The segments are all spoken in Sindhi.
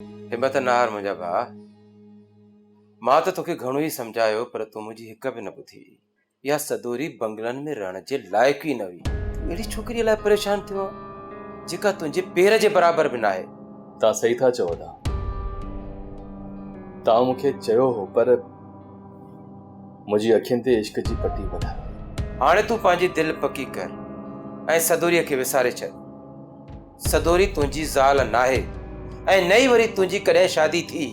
همت نه هار منهنجا ڀاء. مان ته توکي گهڻو ئي سمجهايو پر تو منهنجي هڪ به نه ٻڌي. اها سدوري بنگلن ۾ رهڻ جي لائق ئي نه هئي. تون اهڙي ڇوڪريء لاء پريشان ٿيو آهين، جيڪا تنهنجي پير جي برابر به ناهي. توهان صحيح ٿا چئو ادا. توهان مون کي چيو هو پر منهنجي اکين تي عشق جي پٽي ٻڌائي وئي. هاڻي تون پنهنجي دل پڪي ڪر ۽ سدوريء کي وساري ڇڏ. سدوري تنهنجي زال ناهي ۽ نه ئي وري تنهنجي ڪڏهن شادي ٿي.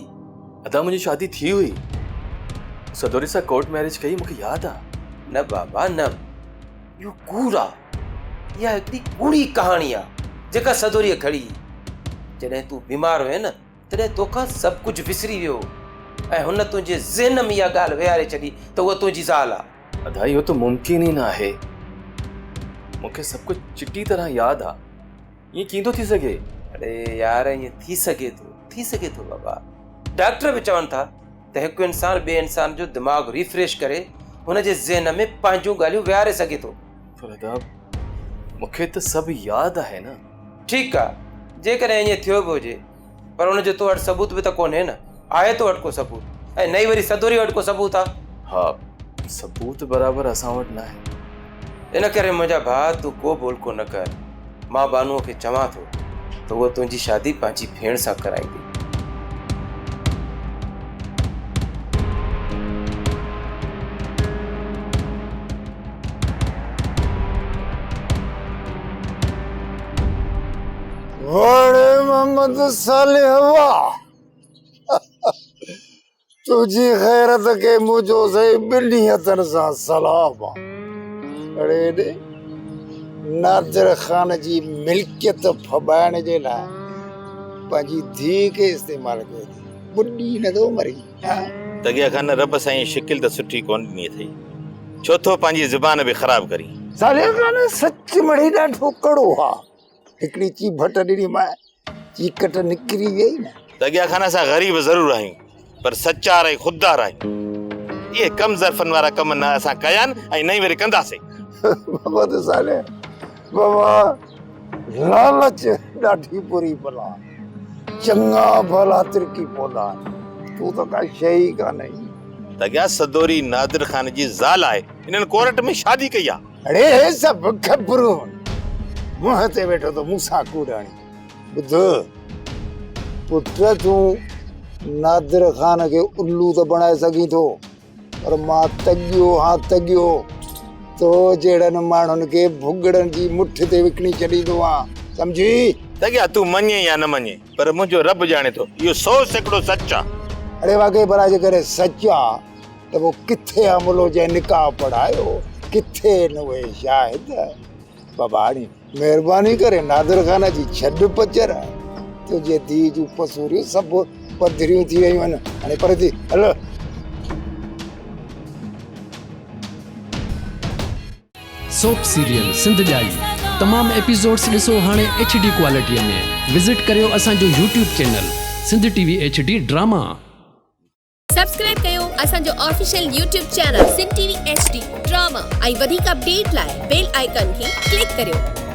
ادا منهنجي شادي ٿي هئي. سدوري سان ڪورٽ ميريج ڪئي مون کي ياد آ. نه بابا نه اهو ڪوڙ آ. اها هڪڙي ڪوڙي ڪهاڻي آ جيڪا سدوريء گهڙي. جڏهن تون بيمار هئين نه تڏهن توکان سڀ ڪجهه وسري ويو هو ۽ هن تنهنجي ذهن ۾ اها ڳالهه ويهاري ڇڏي ته هوء تنهنجي زال آ. ادا اهو ته ممڪن ئي ناهي. مون کي سڀ ڪجهه چٽي طرح ياد آ. ائين ڪيئن ٿو ٿي سگهي؟ اڙي يار ائين ٿي سگهي ٿو، ٿي سگهي ٿو بابا. ڊاڪٽر به چون ٿا ته هڪ انسان ٻئي انسان جو دماغ ريفريش ڪري هن جي ذهن ۾ پنهنجون ڳالهيون ويهاري سگهي ٿو. پر ادا مون کي ته سڀ ياد آهي نه. ٺيڪ آ جيڪڏهن ائين ٿيو به هجي پر ان جو تو وٽ ثبوت به ته ڪونهي نه. آهي تو وٽ ڪو ثبوت ۽ نه ئي وري سدوري وٽ ڪو ثبوت آ. ها ثبوت برابر اسان وٽ ناهي. ان ڪري منهنجا ڀاء تون ڪو به الڪو نه ڪر. مان بانوء کي چوان ٿو ته هوء تنهنجي شادي پنهنجي ڀيڻ سان ڪرائيندي. واڙي محمد صالح واھ تنهنجي غيرت کي منهنجو سائين ٻنهي هٿن سان سلام آ اڙي ڏي نادر خان جي ملڪيت ڦٻائڻ جي لاء پنهنجي ڌيء کي استعمال ڪيو اٿئي ٻڏي نه ٿو مرين تڳيا خان رب سائين شڪل ته سٺي ڪونه ڏني اٿئي ڇو ٿو پنهنجي زبان به خراب ڪرين. صالح خان سچ مڙئي ڏاڍو ڪڙو آ. هڪڙي چيڀٽ ڏني مانء، چيڪٽ نڪري ويئي نه. تڳيا خان اسان غريب ضرور آهيون پر سچار ۽ خوددار آهيون. اهي ڪم ظرفن وارا ڪم نه اسان ڪيا آهن ۽ نه ئي وري ڪنداسين. محمد صالح بابا لالچ ڏاڍي بري بلا، چڱا ڀلا ترڪي پوندا آهن، تون ته ڪا شيء ئي ڪانهين. تڳيا سدوري نادر خان جي زال آهي، انهن ڪورٽ ۾ شادي ڪئي آهي. اڙي هي سڀ خبرون منهن تي ويٺو ٿو مون سان ڪوڙ هڻي. ٻڌ پٽ تون نادر خان کي الو ته بڻائي سگهين ٿو پر مان تڳيو هان تڳيو تو جهڙن ماڻهن کي ڀڳڙن جي مٺ تي وڪڻي ڇڏيندو هان سمجهي. تڳيا تون مڃين يا نه مڃين پر منهنجو رب ڄاڻي ٿو اهو 100% سچ آ. اڙي واقعي ڀلا جيڪڏهن سچ آ ته پوء ڪٿي عملو جنهن نڪاح پڙهايو، ڪٿي نه اهي شاهد؟ بابا هاڻي مهرباني ڪري نادر خان جي ڇڏ پچر، تنهنجي ڌيء جون پسوريون سڀ پڌريون ٿي ويون آهن، هاڻي پري ٿي هل. سوپ سيريل سنڌ ڄائي تمام ايپيسوڊس ڏسو هاڻي ايڇ ڊي ڪوالٽي ۾ وزٽ ڪريو اسان جو YouTube channel Sindh T V H D drama. Subscribe ڪيو اسان جو official YouTube channel Sindh T V H D drama ۽ وڌيڪ اپڊيٽ لاء بيل آئيڪان کي ڪلڪ ڪريو.